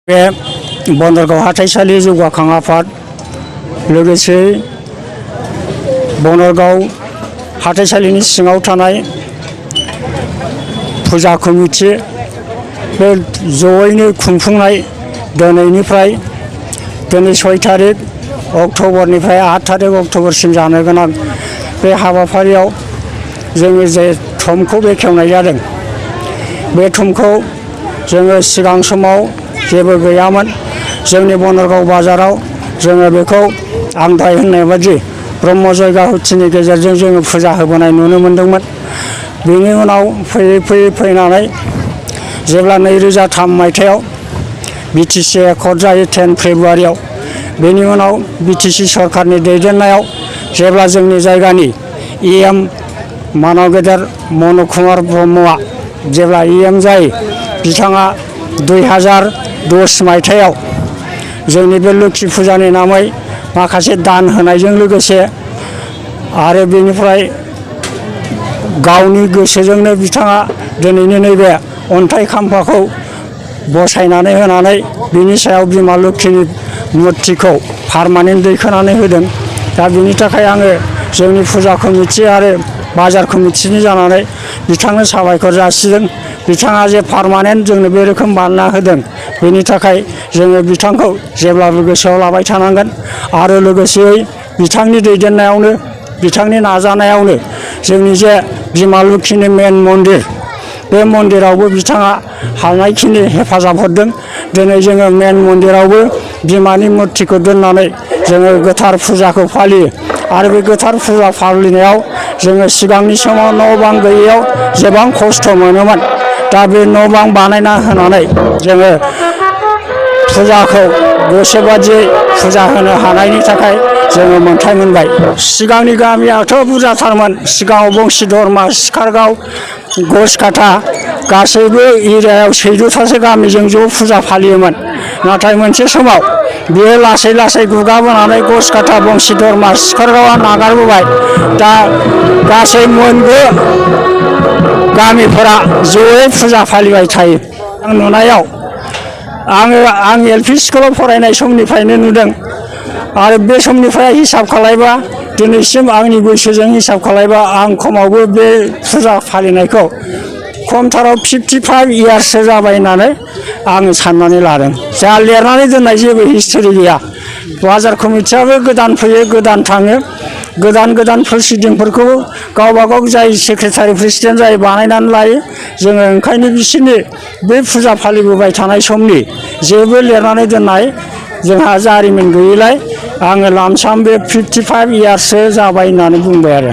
बे बनरगाव हाथाइसालि जौगाखां आफाद लोगोसे बनरगाव हाथाइसालिनि सिङाव थानाय फुजा कमिटि बे जयैनो खुंफुंनाय दिनैनिफ्राय दिनै 6 तारिख अक्ट'बरनिफ्राय 8 तारिख अक्ट'बरसिम जानो गोनां बे हाबाफारियाव जोङो जे थमखौ बेखेवनाय जादों। बे थमखौ जोङो सिगां समाव जेबो गैयामोन। जोंनि बनरगाव बाजाराव जोङो बेखौ आं दहाय होननाय बायदि ब्रह्म जयगा हुथिनि गेजेरजों जोङो फुजा होबोनाय नुनो मोन्दोंमोन। बेनि उनाव फैयै फैनानै जेब्ला 2003 मायथाइयाव बिटिसि एकर्ड जायो 10 फेब्रुवारियाव, बेनि उनाव बिटिसि सरकारनि दैदेननायाव जेब्ला जोंनि जायगानि EM मानव गेदेर मनु कुमार ब्रह्मआ जेब्ला EM जायो, बिथाङा 2010 मायथाइयाव जोंनि बे लोक्षि फुजानि नामै माखासे दान होनायजों लोगोसे आरो बेनिफ्राय गावनि गोसोजोंनो बिथाङा दिनैनि नैबे अन्थाइ खाम्फाखौ बसायनानै होनानै बिनि सायाव बिमा लोक्षिनि मुर्तिखौ पारमानेन्ट दैखोनानै होदों। दा बिनि थाखाय आङो जोंनि फुजा कमिटि आरो बाजार कमिटिनि जानानै बिथांनो साबायखर जासिदों। बिथाङा जे पारमानेन्ट जोंनो बे रोखोम बानायना होदों, बेनि थाखाय जोङो बिथांखौ जेब्लाबो गोसोआव लाबाय थानांगोन। आरो लोगोसेयै बिथांनि दैदेननायावनो बिथांनि नाजानायावनो जोंनि जे बिमा लोक्षिनि मेन मन्दिर, बे मन्दिरावबो बिथाङा हानायखिनि हेफाजाब हरदों। दिनै जोङो मेन मन्दिरावबो बिमानि मुर्तिखौ दोननानै जोङो गोथार फुजाखौ फालियो। आरो बे गोथार फुजा फालिनायाव जोङो सिगांनि समाव न' बां गैयैयाव गोबां खस्थ' मोनोमोन। दा बे न' बां बानायना होनानै जोङो फुजाखौ गोसोबादियै फुजा होनो हानायनि थाखाय जोङो मोन्थाय मोनबाय। सिगांनि गामियाथ' बुरजाथारमोन। सिगाङाव बंसिधर्मा, सिखारगाव, घसकाटा गासैबो एरियायाव 14थासो गामिजों ज' फुजा फालियोमोन। नाथाय मोनसे समाव बेयो लासै लासै गुगाबोनानै घसकाटा, बंसिधर्मा, सिखारगावआ नागारबोबाय। दा गासै मोनबो गामिफोरा ज'यै फुजा फालिबाय थायो। आं नुनायाव आं LP स्कुलाव फरायनाय समनिफ्रायनो नुदों। आरो बे समनिफ्राय हिसाब खालायबा दिनैसिम आंनि बैसोजों हिसाब खालायबा आं खमावबो बे फुजा फालिनायखौ खमथाराव 55 इयार्ससो जाबाय होननानै आङो साननानै लादों। जोंहा लिरनानै दोननाय जेबो हिस्ट'रि गैया। बाजार कमिटियाबो गोदान फैयो, गोदान थाङो। गोदान प्रसिडिंफोरखौ गावबा गाव जाय सेक्रेटारि प्रेसिडेन्ट जायो बानायनानै लायो। जोङो ओंखायनो बिसोरनि बे फुजा फालिबोबाय थानाय समनि जेबो लिरनानै दोननाय जोंहा जारिमिन गैयैलाय आङो लामसाम बे 55 इयार्ससो जाबाय होननानै बुंबाय आरो।